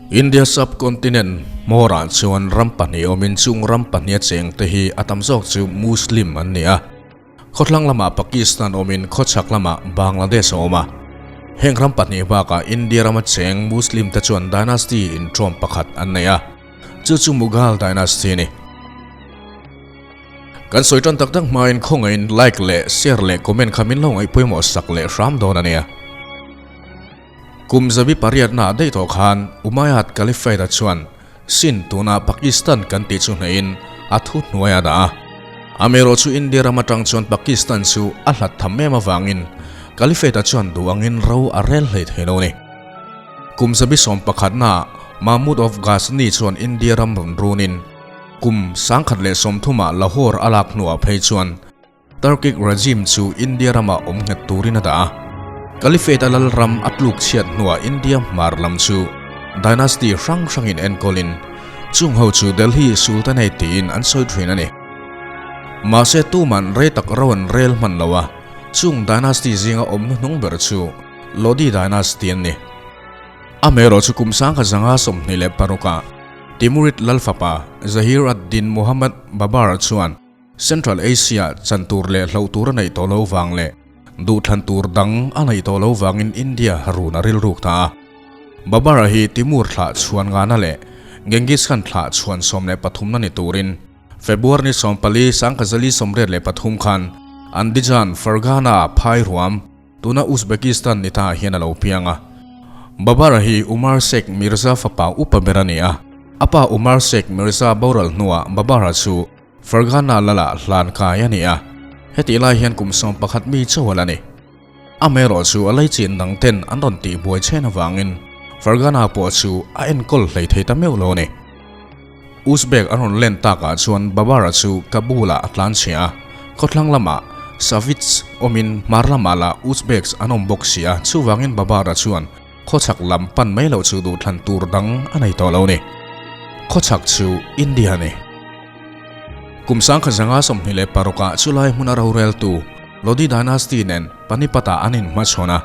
India subcontinent hmawrah chuan ram pahnih awmin chung ram pahniha chengte hi a tam zawk chu Muslim an ni a. Khawthlang lamah Pakistan awmin khawchhak lamah Bangladesh a awm a. Heng ram pahnih bakah India rama cheng Muslim te chuan dynasty intawm pakhat an nei a, chu chu Mughal dynasty a ni. Kan sawi tan tak tak hmain khawngaihin like leh share leh comment kha min lo ngaih pawimawh sak leh hram dawn a nia. Kum zabi pariatna daih tawh khan Umayyad Caliphate-a chuan Sindh tuna Pakistan kan tih chu hnehin a thu hnuai a dah a. Amaherawh chu India ram atang chuan Pakistan chu a hlat tham em avangin Caliphate-a chuan duh angin ro a rel hlei thei lo a ni. Kum zabi sawm pakhatnaah Mahmud of Ghazni chuan India ram rawn runin kum 1030ah Lahore a lak hnuah phei chuan Turkic regime chu India ramah awm nghet turin a dah a. Caliphate a lal ram a tluk chhiat hnuah India hmar lam chu dynasty hrang hrangin enkawlin chung ho chu Delhi Sultanate tiin an sawi thin a ni. Mahse tuman rei tak ro an rel hman lo a, chung dynasty zinga awm hnuhnung ber chu Lodi dynasty an ni. Amaherawh chu kum 1926ah Timurid lal fapa Zahir ad-Din Muhammad Babur chuan Central Asia chan tur leh hloh tur a neih tawh lo vang leh duhthlan tur dang a neih tawh lo vangin India run a rilruk ta a. Babur-a hi Timur thlah chhuan ngana leh Genghis Khan thlah chhuan 13 na ni turin February ni 14, 1983 khan Andijan, Fergana, Phai ruam, tuna Uzbekistan ni ta hian a lo piang a. Babur-a hi Umar Sheikh Mirza fapa upa ber a ni a. A pa Umar Sheikh Mirza boral hnuah Babur-a chu Fergana lala hlan kai a ni a, hetih lai hian kum 11 mi chauh a la ni. Amaherawh chu a leichin dang ten an rawn tih buai chhen avangin Fergana pawh chu a enkawl hlei thei ta meuh lo a ni. Uzbek an rawn len takah chuan Babur-a chu Kabul-ah a tlan chhia a, khawthlang lamah Savids awmin hmar lamah lah Uzbeks an awm bawk si a, chuvangin Babur-a chuan Khawchhak lam pan mai loh chu duhthlan tur dang a nei tawh lo ni. Khawchhak chu India a ni. Kum 1926 ah chulai hmuna roreltu Lodi Dynasty nen Panipat-ah an inhmachhawn a.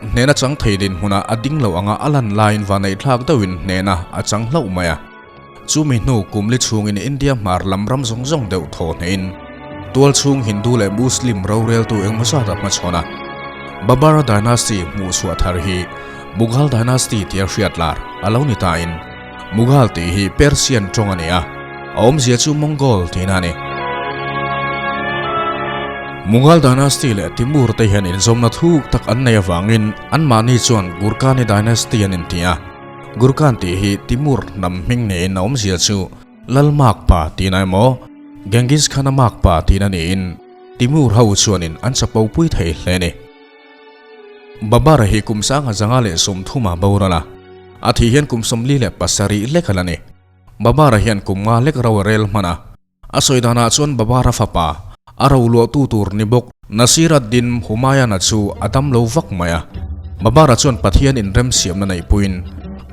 Hnehna chang thei dinhmunah a ding lo anga a lan laiin vaneihthlak deuhin hnehna a chang hlauh mai a. Chumi hnu kum li chhungin India hmar lam ram zawng zawng deuh thaw hnehin tual chhung Hindu leh Muslim roreltu engmaw zat a hmachhawn a. Babara Dynasty hmuh chhuah thar hi Mughal Dynasty tia hriat lar a lo ni tain Mughal tih hi Persian tawng a ni a, a awmzia chu Mongol tihna a ni. Mughal Dynasty leh Timur te hian inzawmna thuk tak an nei avangin anmahni chuan Gurkhani Dynasty an inti a. Gurkhan tih hi Timur hnam hming niin a awmzia chu Lal Makpa tihna emaw, Genghis Khan-a Makpa tihna niin Timur ho chuanin an chapo pui thei hle a ni. Babur hi kum 1930 a boral a, a thih hian kum 47 lek a la ni. Babur hian kum nga lek ro a rel hman a, A sawi danah chuan Babara fapa, a ro luahtu tur ni bawk Nasir ad-Din Humayun-a chu a dam lo vak mai a. Babara chuan Pathian inremsiamna neihpuiin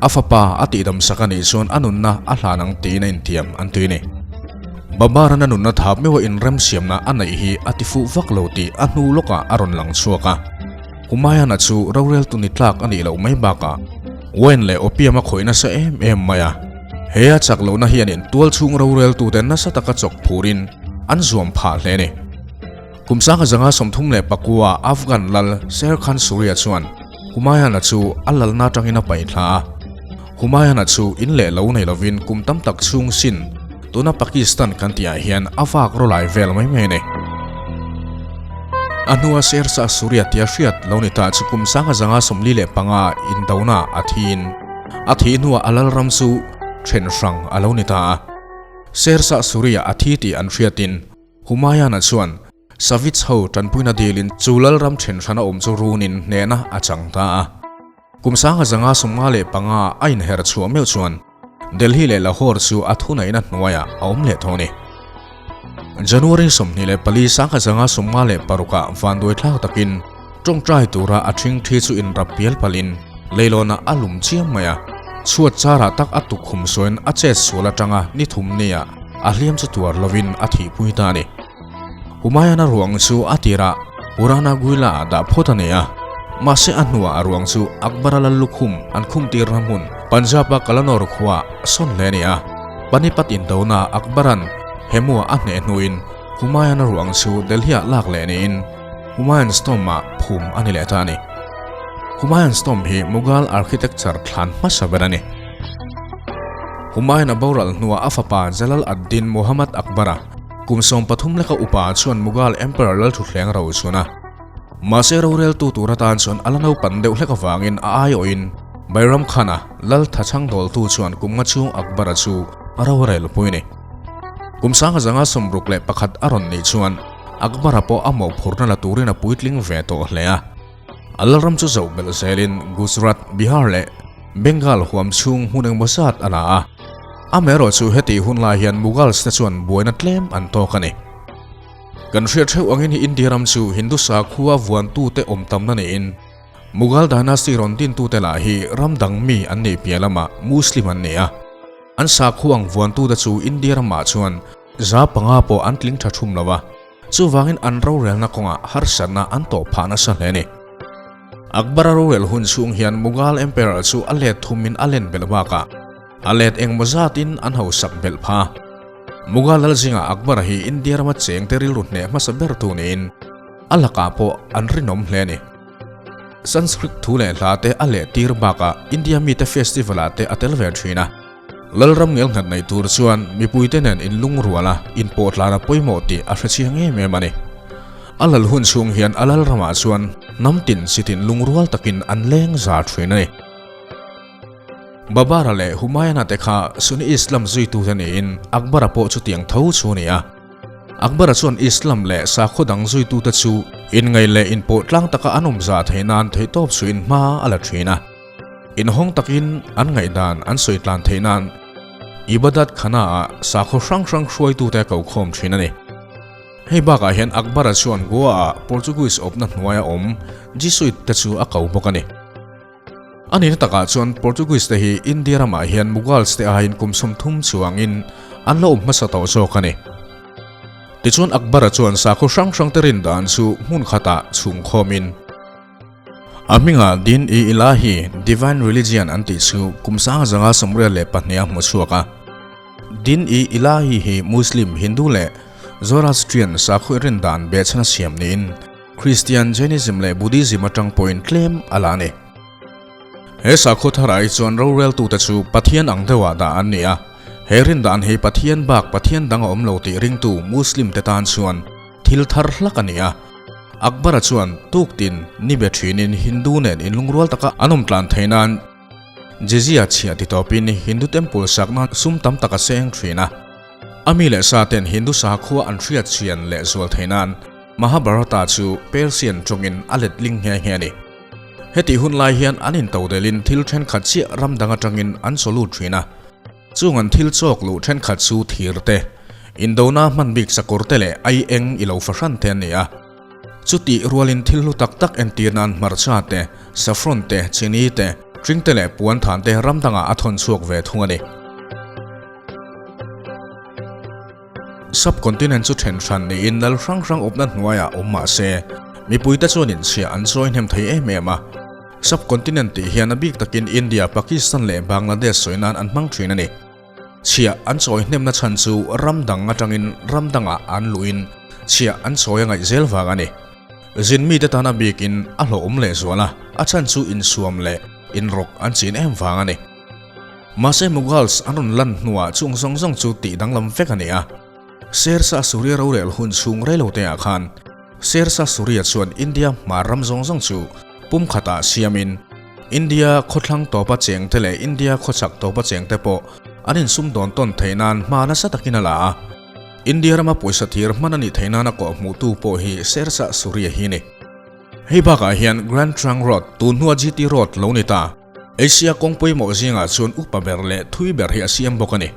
a fapa a tihdamsak a nih chuan a nunna a hlan ang tiin a intiam an ti a ni. Babara'n a nunna thap meuha inremsiamna a neih hi a tifuh vak lo tih a hnu lawkah a rawn lang chhuak a. Humayun-a chu roreltu ni tlak a nih loh mai bakah wine leh opium a khawih nasa em em mai a. He a chak lohna hianin tualchhung roreltute nasa taka chawk phurin an zuam phah hle a ni. Kum 1939 Afghan lal Sher Khan Suri-a chuan Humayun-a chu a lalna atangin a paih thla a. Humayun-a chu in leh lo nei lovin kum tam tak chhung sin tuna Pakistan kan tihah hian a vak rawlai vel mai mai a ni. A hnua Sher Shah Suri-a tia hriat lo ni ta chu kum 1945 indona a thiin, A thih hnuah a lalram chu then hrang a lo ni ta a. Sersah Suri-ah a thi tih an hriatin Humayun-a chuan Savits ho tanpuina dilin chu lalram then hrana awm chu runin hnehna a chang ta a. Kum 1955 a inher chhuah meuh chuan Delhi leh Lahore chu a thuneihna hnuaiah a awm leh tawh a ni. January 24, 1956 ah vanduaithlak takin tawngtai tura a thingthi chu inrap pial palhin leilawnah a lum chiam mai a. Chhuat charah tak a tukkhum sawiin a chet sual atanga ni thum nia a hliam chu tuar lovin a thihpui ta a ni. Humayun-a ruang chu a tirah Purana Guila ah dah phawt a ni a, mahse a hnuah a ruang chu Akbar-a lal lukhum an khum tirna hmun. Punjab-a Kalanor khuaah sawn hle a ni a. Panipat indona Akbar-a'n Hemu-a a hneh hnuin Humayun-a ruang chu Delhi-ah lak leh niin Humayun's Tomb-ah phum a ni leh ta a ni. Humayun's Tomb hi Mughal architecture thlan hmasa ber a ni. Humayun-a boral hnuah a fapa Jalal ad-Din Muhammad Akbar-a kum 13 leka upa chuan Mughal Emperor Lalthutthleng ro chhun a. Mahse roreltu tur atan chuan a la naupan deuh hlek avangin a aiawhin Bairam Khan-a lal thachhang dawltu chuan kum nga chhung Akbar-a chu a rorel pui a ni. Kum sanga zanga 61 a rawn nih chuan Akbar-a pawh a mawhphurhna la turin a puitling ve tawh hle a. A lalram chu zoh belh zelin Gujarat, Bihar leh Bengal huam chhung hmun engmaw zat a la a. Amaherawhchu hetih hun lai hian Mughals te chuan buaina tlem an tawk a ni. Kan hriat hreuh angin hi India ram chu Hindu sakhua vuantute awm tamna niin Mughal dynasty rawn dintute lah hi ram dang mi an nih piah lamah Muslim an ni a. An sakhua ang vuantute chu India ramah chuan 5% pawh an tling tha thum lo a, chuvangin an rorelna kawngah harsatna an tawh phah nasa hle a ni. Akbar-a rorel hun chhung hian Mughal Emperor chu a let thumin a len belh bakah a let engmaw zatin an hausak belh pha. Mughal lal zingah Akbar hi India rama chengte rilru hneh hmasa ber tu niin a lakah pawh an rinawm hle a ni. Sanskrit thu leh hla te a leh tir bakah India mite festival ah te a tel ve thin a. Lalram ngelnghat nei tur chuan mipuite nen inlungrual a, inpawhtlan a pawimawh tih a hre chiang em em a ni. A lal hun chhung hian a lalramah chuan hnam tin chitin lungrual takin an leng za thin a ni. Babara leh Humayun-a te kha Sunni Islam zuitute niin Akbar-a pawh chutiang tho chu a ni a. Akbar-a chuan Islam leh sakhaw dang zuitute chu inngaih leh inpawh tlang taka an awm zah theih nan theihtawp suin hma a la thin a. Inhawng takin an ngaihdan an sawi tlan theih nan Ibadat Khana-ah sakhaw hrang hrang hruaitute a kokhawm thin a ni. Hei bakah hian Akbar-a chuan Goa-ah Portuguese awpna hnuaia awm Jesuit te chu a ko bawk a ni. A nihna takah chuan Portuguese te hi India ramah hian Mughals te aiin kum 30 chuangin an la awm hmasa tawh zawk a ni. Tichuan Akbar-a chuan sakhaw hrang hrang te rin dan chu hmun khatah chhung khawmin a hmingah Din-i-Ilahi, Divine Religion, an tih chu kum 1982 a hmu chhuak a. Din-i-Ilahi hi Muslim, Hindu leh Zoroastrian sakhaw rin dan behchhan a siam niin Christian, Jainism leh Buddhism atang pawhin tlem a la a ni. He sakhaw tharai chuan roreltute chu Pathian ang deuhah dah an ni a. He rindan hi Pathian bak Pathian dang a awm lo tih ringtu Muslim te tan chuan thil thar hlak a ni a. Akbar-a chuan tuktin ni be thinin Hindu nen inlungrual taka an awm tlan theih nan Jizya chhiah ti tawpin Hindu temple sakna sum tam tak a seng thin a. A mi leh sa ten Hindu sakhua an hriat chian leh zual theih nan Mahabharata chu Persian tawngin a let ling nghe nghe a ni. Hetih hun lai hian an intodelin thil thenkhat chiah ram dang atangin an chaw lut thin a. Chung an thil chawk luh thenkhat chu thir te, indona hman bik sakawr te leh ai eng i lo fahran te an ni a. Chutih rualin thil hlu tak tak entir nan hmarcha te, saffron te, chini te, tring te leh puan than te ram dangah a thawn chhuak ve thung a ni. Subcontinent chu then hran niin lal hrang hrang awpna hnuaiah awm mah se, mipuite chuan inchhiah an chawi hnem thei em em a. Subcontinent tih hian a bik takin India, Pakistan leh Bangladesh sawi nan an hmang thin a ni. Chhiah an chawi hnemna chhan chu ram dang atangin ram dangah an luhin chhiah an chawi a ngaih zel vang a ni. Zin mite tan a bikin a hlawhawm lehzual a, a chhan chu insuam leh inrawk an chin em vang a ni. Mahse Mughals an rawn lan hnuah chung zawng zawng chu tih danglam vek a ni a. Sher Shah Suri rorel hun chhung reilo te ah khan Sher Shah Suri chuan India hmar ram zawng zawng chu pum khatah siamin India khawthlang tawpa cheng te leh India khawchhak tawpa cheng te pawh an insum dawn tawn theih nan hma nasa takin a la a. India rama pawisa thir hman a nih theih nana kawh hmuhtu pawh hi Sher Shah Suri hi a ni. Hei bakah hian Grand Trunk Road tun hnua GT Road lo ni ta. Asia kawng pawimawh zingah chuan upa ber leh thui ber hi a siam bawk a ni.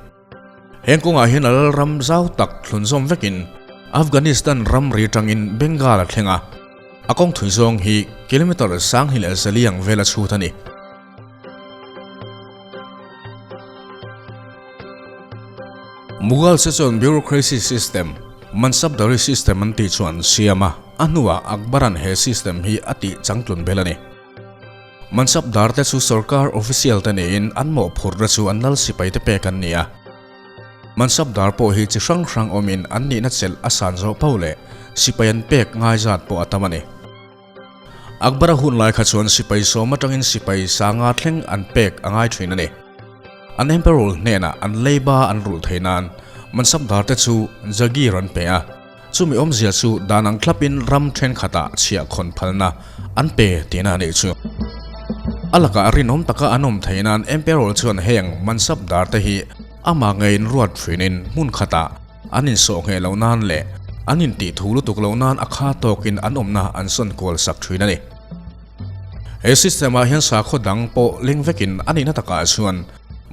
Heng kawngah hian a lalram zau tak thlunzawm vekin Afghanistan ramri tangin Bengal a thleng a, a kawng thui zawng hi kilometre sang hi leh zaliang vel a chhut a ni. Mughal se chuan bureaucracy system, Mansabdari system an tih chu an siam a, a hnuah Akbar-a'n he system hi a tih changtlun bel a ni. Mansabdar te chu sorkar official te niin an mawhphurhna chu an lal sipai te pek an ni a. Mansabdar pawh hi chi hrang hrang awmin an nihna chelh a san zawh pauh leh sipai an pek ngai zat pawh a tam a ni. Akbar-a hun lai kha chuan sipai sawm atangin sipai sanga thleng an pek a ngai thin a ni. An emperor hnenah an leiba an rulh thei nan Mansabdar te chu Jagir an pe a, chumi awmzia chu dan ang thlapin ram thenkhatah chhiah khawn phalna an pe tihna a nih chu. A lakah rinawm taka an awm thei nan emperor chuan heng Mansabdar te hi amah ngeiin ruat thinin hmun khatah An insawh ngheh loh nan leh an intih thu lutuk loh nan a kha tawkin an awmna an sawn kual sak thin a ni. He system ah hian sakhaw dang pawh leng vekin a nihna takah chuan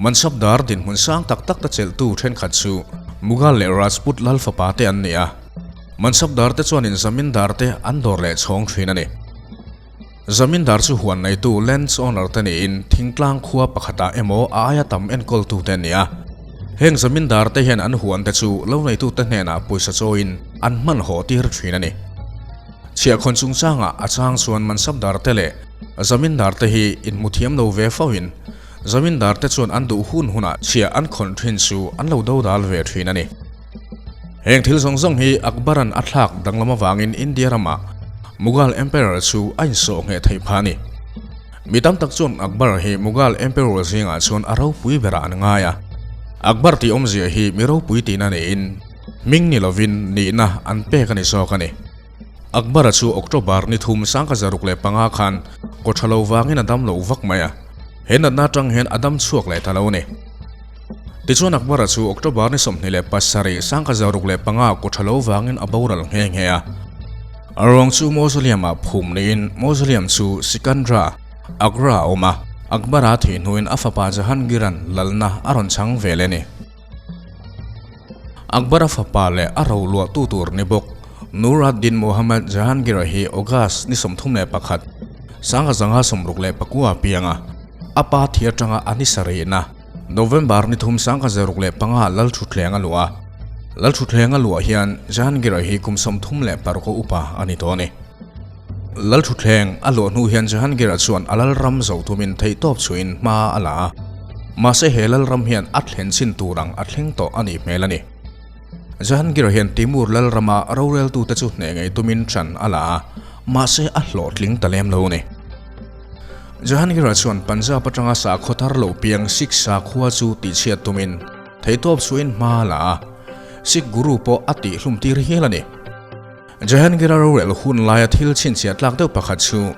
Mansabdar dinhmun sang tak tak te chelhtu thenkhat chu Mughal leh Rajput lal fapa te an ni a. Mansabdar te chuanin Zamindar te an dawr leh chhawng thin a ni. Zamindar chu huan neitu lands owner te niin thingtlang khua pakhatah emaw a aia tam enkawltu te an ni a. Heng zamindar te hian an huan te chu lo neitute hnenah pawisa chawiin an hman haw tir thin a ni. Chhiahkhawn chungchangah a chang chuan mansabdar te leh zamindar te hi inhmu thiam lo ve foin zamindar te chuan an duh hun hunah chhiah an khawn thin chu an lo dodal ve thin a ni. Heng thil zawng zawng hi Akbar-a'n a thlak danglam avangin India ramah Mughal Emperor chu a insawh ngheh theih phah a ni. Mi tam tak chuan Akbar hi Mughal Emperor zingah chuan a ropui berah an ngai a. Akbar tih awmzia hi mi ropui tihna niin hming ni lovin nihna an pek a ni zawk a ni. Akbar-a chu October ni thum 1605 khan kawtha lo vangin a dam lo vak mai a. He natna atang hian a dam chhuak leh ta lo a ni. Tichuan Akbar-a chu October ni 27 1605 kawtha lo vangin a boral nghe nghe a. A ruang chu mausoleum-ah phum niin mausoleum chu Sikandra, Agra a awm a. Akbar-a thih hnuin a fapa Jahangir-a'n lalna a rawn chang ve leh a ni. Akbar-a fapa leh a roluahtu tur ni bawk Nur ad-Din Muhammad Jahangir-a hi August ni 31, 1969 a piang a, a pa thi atanga a ni sarihna, November ni thum 1605 lal thutthleng a luah a. Lal thutthleng a luah hian Jahangir-a hi kum 36 a upa a ni tawh a ni. Lal thutthleng a luah hnu hian Jahangir-a chuan a lalram zo tumin theihtawp chhuihin hma a la a. Mahse he lalram hian a thlen chin tur ang a thleng tawh a nih hmel a ni. Jahangir-a hian Timur lalrama roreltute chu hneh ngei tumin ṭan a la a, mahse a hlawhtling ta lem lo a ni. Jahangir-a chuan Punjab aṭanga sakhaw thar lo piang Sikh sakhua chu tihchhiat tumin theihtawp chhuihin hma a la a, Sikh guru pawh a tihhlum tir hial a ni. Jahangir-a rorel hun laia thil chhinchhiah tlak deuh pakhat chu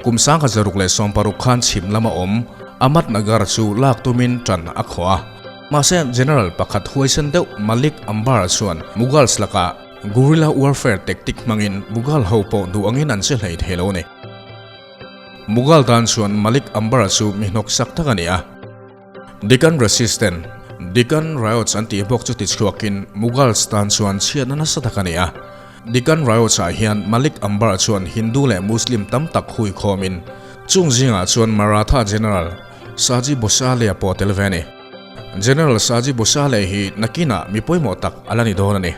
kum 1660 khan chhim lama awm Ahmadnagar chu lak tumin tan a khawh a. Mahse, General pakhat huaisen deuh Malik Ambar chuan Mughals lakah guerrilla warfare tactic hmangin Mughal ho pawh duh angin an che hlei thei lo a ni. Mughal tan chuan Malik Ambar chu mi hnawksak tak a ni a. Deccan Resistance, Deccan Riots an tih bawk chu tichhuakin Mughals tan chuan chhiatna nasa tak a ni a. Deccan Riots ah hian Malik Ambar chuan Hindu leh Muslim tam tak hui khawmin chung zingah chuan Maratha General Shaji Bhosale a pawh tel ve a ni. General Shaji Bhosale hi nakinah mi pawimawh tak a la ni dawn a ni.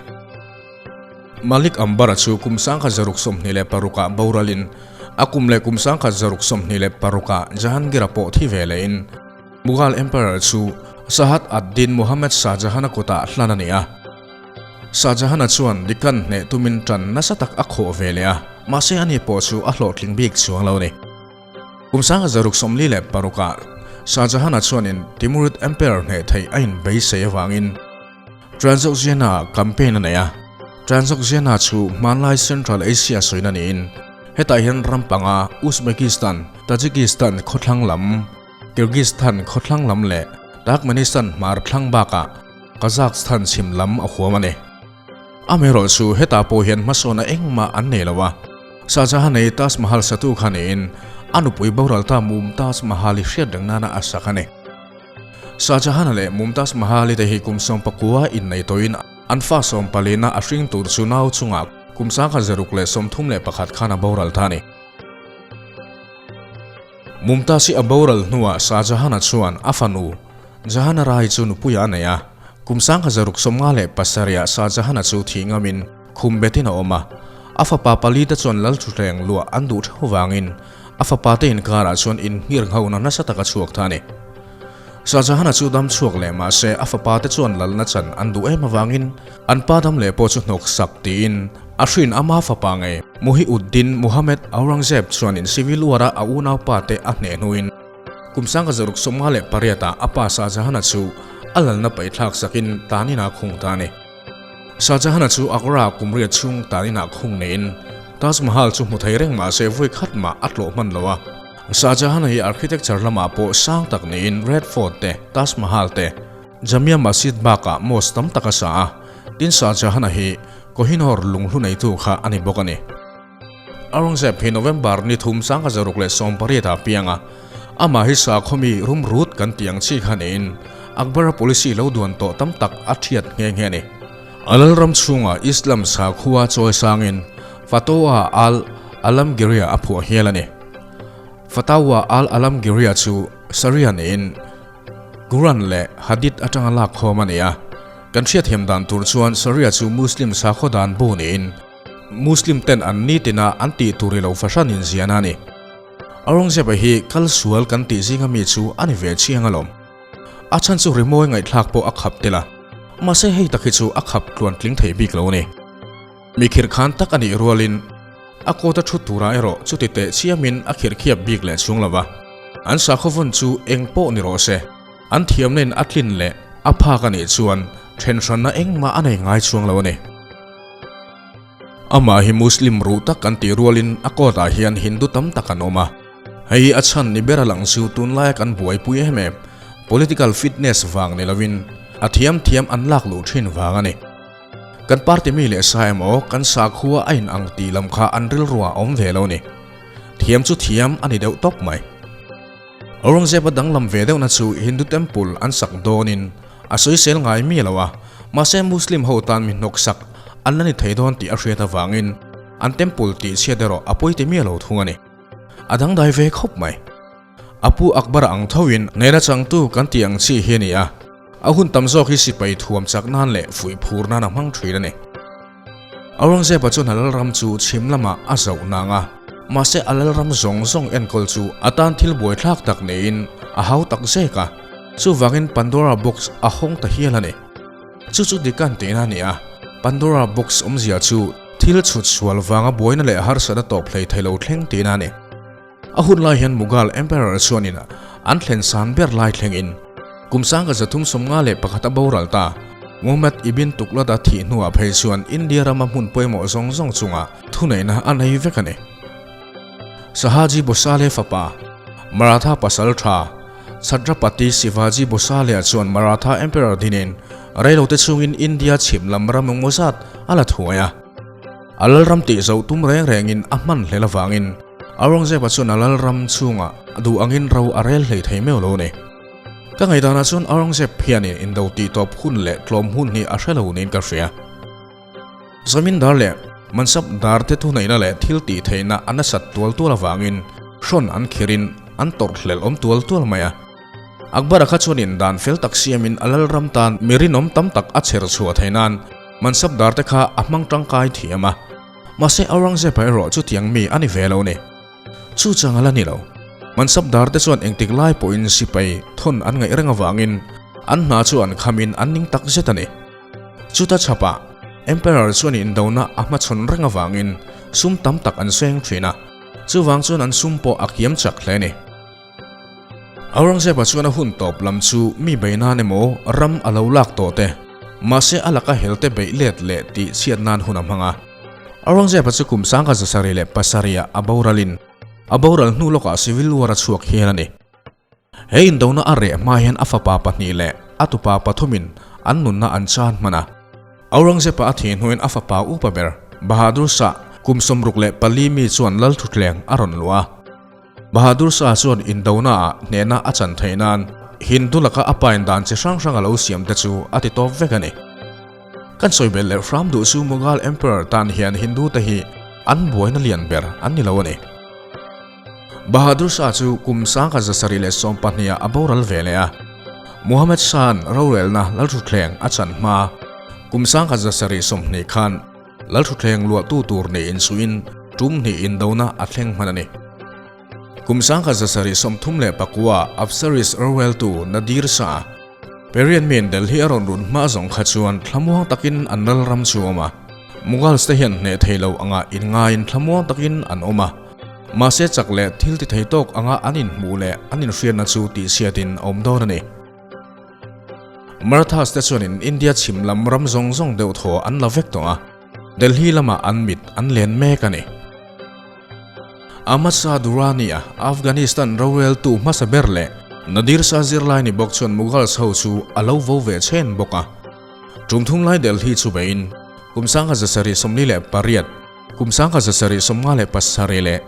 Malik Ambar-a chu kum 1626 ah boralin a kum leh kum 1626 ah Jahangir-a pawh thi ve lehin Mughal Emperor chu Sahat ad-Din Muhammad Shah Jahan-a kutah hlan a ni a. Shah Jahan-a chuan Deccan hneh tumin tan nasa tak a khawh ve leh a, mahse ani pawh chu a hlawhtling bik chuang lo a ni. Kum 1646 ah Shah Jahan-a chuanin Timurid Emperor hneh theih a inbeisei avangin, Transoxiana campaign a nei a, Transoxiana chu hmanlai Central Asia sawina niin hetah hian ram panga Uzbekistan, Tajikistan khawthlang lam, Kyrgyzstan khawthlang lam leh Turkmenistan hmar thlang bakah Kazakhstan chhim lam a huam a ni. Amaherawhchu hetah pawh hian hmasawnna engmah an nei lo a, Shah Jahan ei Taj Mahal satu kha niin a nupui boral ta Mumtaz Mahal i hriat reng nana a sak a ni. Shah Jahan-a leh Mumtaz Mahal-i te hi kum 19 innei tawhin an fa sawmpalina a hring tur chu nau chungah kum 1631 khan a boral ta a ni. Mumtaz-i a boral hnuah Shah Jahan-a chuan a fanu Jahanara-i chu nupuiah a nei a, kum 1657-ah Shah Jahan-a chu thih ngamin khum betin a awm a, a fapa pali te chuan lal thutthleng luah an duh theuh vangin. A fapa te inkarah chuan innghirnghona nasa taka chhuak ta a ni. Shah Jahan-a chu dam chhuak leh mah se a fapa te chuan lalna chan an duh em avangin an pa dam leh pawh chu hnawk sak tiin a hrin ama fapa ngei Muhi-ud-Din Muhammad Aurangzeb chuanin civil war-a a unaupa te a hneh hnuin kum 1658 ah a pa Shah Jahan-a chu a lalna paihthlak sakin tanin a khung ta a ni. Shah Jahan-a chu Agra kum riat chhung tanin ah khung neiin Taj Mahal chu hmu thei reng mah se vawi khat mah a tlawh hman lo a. Shah Jahan-a hi architecture lamah pawh sang tak niin Red Fort te, Taj Mahal te, Jamia Masjid bakah mosque tam tak a sa a, tin Shah Jahan-a hi Kohinoor lunghlu neitu kha a ni bawk a ni. Aurangzeb hi November ni thum 1618 ah piang a, amah hi sakhawmi rum rut kan tih ang chi kha niin Akbar-a policy lo duan tawh tam tak a thiat nghe nghe a ni. A lalram chhungah Islam sakhua chawi sangin Fatawa al-Alamgiriya a phuah hial a ni. Fatawa al-Alamgiriya chu Sharia niin Quran leh Hadith atanga lak khawm a ni a, kan hriatthiam dan tur chuan Sharia chu Muslim sakhaw dan bu niin Muslim ten an nitina an tih tur i lo fahran in zian a ni. Aurangzeb-a hi kal sual kan tih zinga mi chu a ni ve chiang alawm. A chhan chu rimawi ngaihthlak pawh a khap tel a, mahse hei tak hi chu a khap tluan tling thei bik lo a ni. Mi khirh khan tak a nih rualin a kawta thu turah erawh chuti teh chiamin a khirh khiap bik leh chhung lo va. An sakhaw vawn chu eng pawh ni rawh se, an thiamna in a tlin leh a phak a nih chuan thenhranna engmah a nei ngai chuang lo a ni. Amah hi Muslim ruh tak kan tih rualin a court ah hian Hindu tam tak an awm a. Hei hi a chhan ni ber a lang chu tunlaia kan buaipui em em political fitness vang ni lovin a thiam thiam an lak luh thin vang a ni. Kan party mi leh sa emaw kan sakhua a in ang tih lam kha an rilruah a awm ve lo ni. Thiam chu thiam a ni deuh tawp mai. Aurangzeb-a danglam ve deuhna chu Hindu temple an sak dawnin a sawisel ngai mi lo a, mahse Muslim ho tan mi hnawk sak an la ni thei dawn tih a hriat avangin an temple tih chhiat erawh a pawi ti miah lo thung a ni. A dangdai ve khawp mai. A pu Akbar-a ang thoin nena changtu kan tih ang chi hi a ni a, a hun tam zawk hi sipai thuam chak nan leh fuih phur nan a hmang thin a ni. Aurangzeb-a chuan a lalram chu chhim lamah a zoh nang a, mahse a lalram zawng zawng enkawl chu a tan thil buaithlak tak niin a hau tak zek a, chuvangin Pandora box a hawng ta hial a ni. Chu chu dik an tihna a ni a, Pandora box awmzia chu thil chhut sual vanga buaina leh harsatna tawp hlei thei lo thleng tihna a ni. A hun lai hian Mughal Emperor chuanin an thlen san ber lai thlengin kum 1351 a boral ta. Muhammad ibn Tughlaq-a thih hnuah phei chuan India rama hmun pawimawh zawng zawng chungah thuneihna a nei vek a ni. Shahaji Bhosale fapa, Maratha pasal tha, Chhatrapati Shivaji Bhosale-a chuan Maratha Emperor dinin reilote chhungin India chhim lam ram engmaw zat a la thuai a. A lalram tih zoh tum reng rengin a hman hlel avangin Aurangzeb-a chuan a lalram chhungah duh angin ro a rel hlei thei meuh lo a ni. Ka ngaihdanah chuan Aurangzeb hianin indo tih tawp hun leh tlawm hun hi a hre lo niin ka hria. Zamindar leh Mansab dar te thuneihna leh thil tih theihna a nasat tual tual avangin hrawn an khirin an tawrh hlelh awm tual tual mai a. Akbar-a kha chuanin dan fel tak siamin a lalram tan mi rinawm tam tak a chher chhuah theih nan Mansab dar te kha a hmang tangkai thiam a. Mahse Aurangzeb-a erawh chutiang mi a ni ve lo ni. Chu chang a la ni lo. Mansab dar te chuan engtik lai pawhin sipai thawn an ngaih reng avangin an hna chu an khamin an ning tak zet a ni. Chuta chhapah Emperor chuan indona a hmachhawn reng avangin sum tam tak an seng thin a, chuvang chuan an sum pawh a kiam chak hle a ni. Aurangzeb-a chuan a hun tawp lam chu mi bei nan emaw ram a lo lak tawh te, mahse a laka hel te beih let leh tih chhiat nan hun a hmang a. Aurangzeb-a chu kum 1707 ah a boralin a boral hnu lawkah civil war a chhuak hial a ni. He indona a reh hma hian a fapa pahnih leh a tupa pathumin an nunna an chan hman a. Aurangzeb-a a thih hnuin a fapa upa ber Bahadur Shah kum 64 mi chuan lalthutthleng a rawn luah a. Bahadur Shah chuan indonaah hnehna a chan theih nan Hindu laka a pain dan chi hrang hrang a lo siam te chu a ti tawp vek a ni. Kan sawi belh leh hram duh chu Mughal Emperor tan hian Hindu te hi an buaina lian ber an ni lo a ni. Bahadur Shah chu kum 1712 ah a boral ve leh a. Muhammad Shah-a'n rorelna Lalthuthleng a chan hma kum 1720 khan Lalthuthleng luahtu tur nei insuin tum hnih indona a thleng hman a ni. Kum 1734 Afsaris roreltu Nadir Shah, Perian miin Delhi a rawn run hma zawng kha chuan thlamuang takin an ral ram chu awm a. Mughals te hian hneh thei lo anga inngaiin thlamuang takin an awm a. Mahse chak leh thil ti thei tawk anga an inhmuh leh an inhriatna chu tihchhiatin a awm dawn a ni. Marathas te chuanin India chhim lam ram zawng zawng deuh thaw an la vek tawh a, Delhi lamah an mit an len mek a ni. Ahmad Shah Durrani-a Afghanistan roreltu hmasa ber leh Nadir Shah zirlai ni bawk chuan Mughals ho chu a lo vo ve chhen bawk a. Tum thum lai Delhi chu beiin kum 1748, kum 1757 leh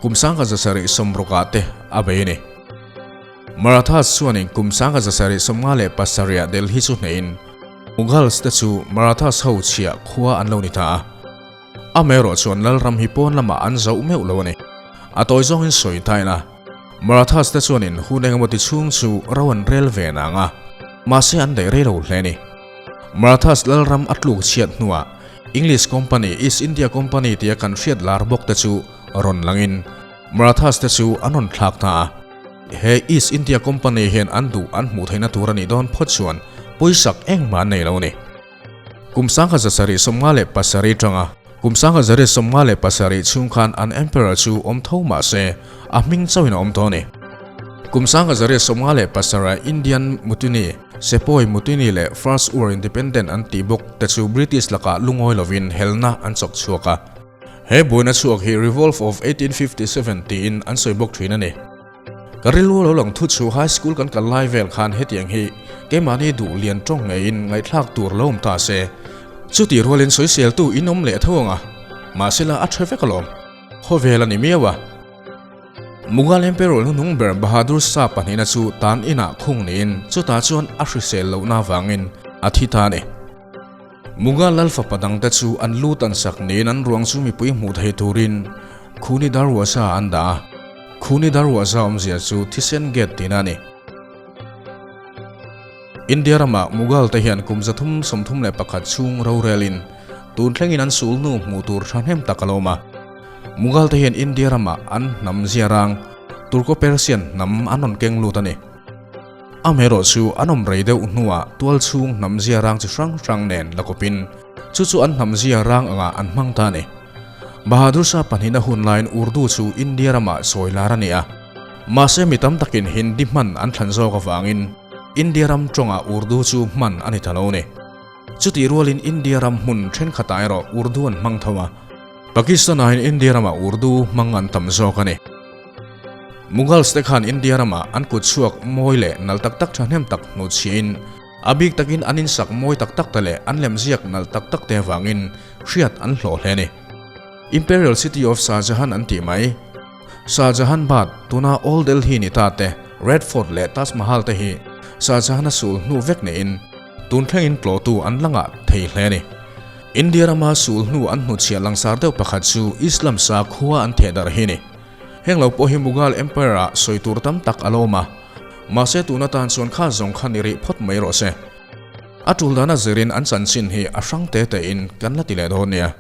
kum 1760 ah te a bei a ni. Marathas chuanin kum 1757 ah Delhi chu hnehin Mughals te chu Marathas ho chhiah khua an lo ni ta a. Amaherawh chuan Lalram hi pawn lamah an zauh meuh lo a ni. A tawi zawngin sawi ta ila, Marathas te chuanin hun engemaw ti chhung chu ro an rel ve nang a, mahse an daih rei lo hle a ni. Marathas Lalram a tluk chhiat hnuah English Company, East India Company tia kan hriat lar bawk te chu rawn langin Marathas te chu an rawn thlak ta a. He East India Company hian an duh an hmuh theihna tur a nih dawn phawt chuan pawisak engmah an nei lo a ni. Kum 1757 tanga kum 1757 chhung khan an Emperor chu awm tho mah se, a hming chauhin a awm tawh a ni. Kum 1757 Indian Mutiny, Sepoy Mutiny leh First War Independent an tih bawk te chu British lakah lungawi lovin helna an chawk chhuak a. He buaina chhuak hi Revolve of 1857 tiin an sawi bawk thin a ni. Ka rilru lo lang thu chu high school kan kal lai vel khan hetiang hi keimahni duh lian tawng ngeiin ngaihthlak tur lo awm ta se. Chutih rualin sawiseltu in awm leh tho ang a, mahsela a tha vek alawm. Khawvel a ni miau a. Mughal Emperor hnuhnung ber Bahadur Shah pahnihna chu tan inah khung niin chutah chuan a hrisel lohna avangin a thi ta a ni. Mughal lal fapa dangte chu an lu tan sak niin an ruang chu mipui hmuh thei turin Khuni Darwaza an dah a. Khuni Darwaza awmzia chu thisen gate tihna a ni. India ramah Mughal te hian kum 331 chhung rorelin tun thlengin an sulhnu hmuh tur thahnem tak a lawm a. Mughal te hian India ramah an hnam ziarang Turko-Persian hnam an rawn keng lut a ni. Amaherawh chu an awm rei deuh hnuah tual chhung hnam zia rang chi hrang hrang nen la kawpin chu chu an hnam zia rang angah an hmang ta a ni. Bahadur Shah pahnihna hun laiin Urdu chu India ramah sawi lar a ni a. Mahse mi tam takin Hindi hman an thlan zawk avangin India ram tawngah Urdu chu hman a ni ta lo a ni. Chutih rualin India ram hmun thenkhatah erawh Urdu an hmang tho a. Pakistan-ah hian India ramah Urdu hmang an tam zawk a ni. Mughals te khan India ramah an kut chhuak mawi leh nalh tak tak thahnem tak hnuchhiahin a bik takin an insak mawi tak tak te leh an lemziak nalh tak tak te avangin hriat an hlawh hle a ni. Imperial City of Shah Jahan an tih mai. Shah Jahan Bad, tuna Old Delhi ni ta te, Red Fort leh Taj Mahal te hi Shah Jahan a sul hnu vek niin tun thlengin tlawhtu an la ngah thei hle a ni. India rama sul hnu an hnuchhiah langsar deuh pakhat chu Islam sakhua an thehdarh hi a ni. Heng lo pawh hi Mughal Empire ah sawi tur tam tak a lo awm a, mahse tun atan chuan kha zawng kha ni rih phawt mai rawh se. A tul dana zirin an chanchin hi a hrang te te in kan la ti leh dawn nia.